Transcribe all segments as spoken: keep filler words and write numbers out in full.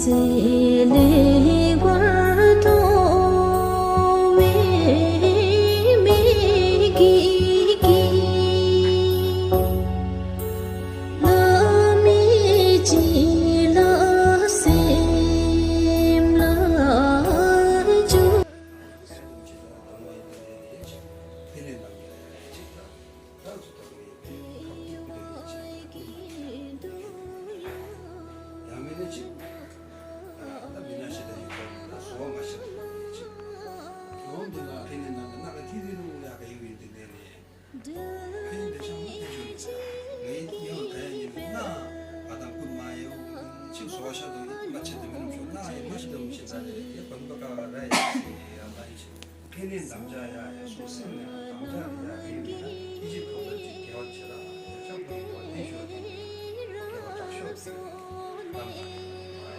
ཟེར་ལེ་བ་ཐོ་བའི་མིག་གིས་ཀྱི། ལ་མི་ཅི་ལ་སེམས་ལ་ཅུ། ཡང་མིན་ན་ཅིག་ད་མི་ན་ཤི་ད་ཡིན་ཙང་ན་བཟོ་བ་མ་ཤི་ད་ཡིན་ཅིག་ཡོང་འདི་ལ་ཕན་ནི་ན་ན་ག་ཐི་ཐི་རུ་ཡ་ག་ཡུ་ཡིན་འདི་ནས་ནས་ཕན་ནི་འདི་ཤང་མ་ཐི་ཆུ་ནི་ངའི་ཡང་ག་ཡ་ཡིན་ན་ཨ་དང་ཀུན་མ་ཡོ་ཅིག་བཟོ་བ་ཤ་དང་མ་ཆེ་དུ་མི་རུ་ཤོ་ན་ཡིན་མ་ཤི་ད་མི་ཤི་ད་ནས་ཡ་གོན་པ་ག་ག་ར་ཡ་ཡ་ལ་ཡིན་ཅིག་ཕན་ནི་དམ་བཅའ་ཡ་ཡ་སོ་སེམས་ནས་དམ་བཅའ་ཡ་ཡིན་ན་ཨི་ཇིབ་ཐོག་ཏུ་ཅིག་དགེ་བ་བྱེད་ར་ཡ་ཤ་ཁོ་དགེ་བ་ལྡན་ཤོས་དེ་དགེ་བ་དྲག་ཤོས་དེ་དམ་བཅའ་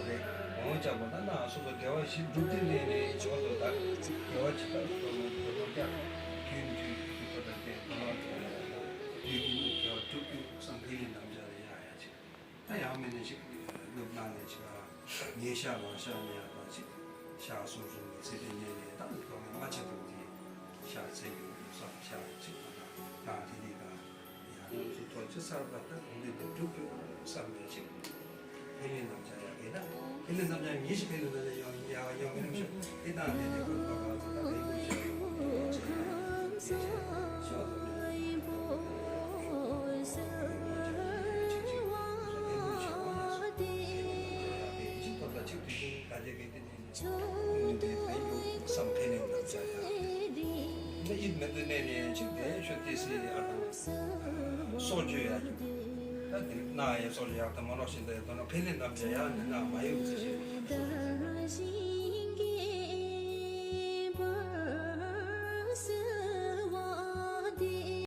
རེད། འོང་ཅག་པོ་ད་ན་སོ་སོ་དགེ་བ་ཞིག་སྒྲུབ་དེ་ལས་ནས་ཆོག་ཏུ་ད་དགེ་བ་ཇི་ལྟར་སྒྲུབ་མོ་སྒྲུབ་མོ་ཀྱང་རྒྱུན་དུ་ཡིད་ཀྱི་ཐོག་ཏུ་བསྟེན་དགེ་བ་སྒྲུབ་ཡ་ཡ་ཡིད་ཀྱི་དགེ་བ་སྒྲུབ་རྒྱུ་བསམ་ཕན་ནི་དམ་བཅའ་རེད་ཡ་ཡ་ཅིག་ད་ཡང་མིན་ན་ཅིག་ནུབ་ན་ནས་ཅིག་ཉལ་ཤ་ལངས་ཤ་ཉལ་ཡག་དང་ཅིག་ཤ་གསུམ་གསུམ་གྱི་ཚེ་དེ་ཉལ་ནས་ད་ནི་ཐོག་མའི་རྨ་བྱ་དང་དེ་ཤ་ཚེ་གི་བསམ་ཤ་ཅིག་དང་དེ་ནས་ད་ཡང་ཚུ་ཐོག་ཅི་གསར་པ་ད་འདི་འདི་སྒྲུབ་ཀྱི་བསམ་ནས་ཅིག་ཕན་ནི་དམ་བཅའ་ཡག་གི་ད་ཕན་ནི་དམ་བཅའ་ཉིད་ཞིག་ཕན་ནི་དམ་བཅའ་ཡང་ཡང་ཡང་མིན་ནམ་ཤ་དེ་དང་དེ་དེ་ཁོ་ཐོག་ག་ཚོ་ད་རེ་སྐུལ་བྱ་ཡོང་ཅེས་ཤ་ཚོ་ནས།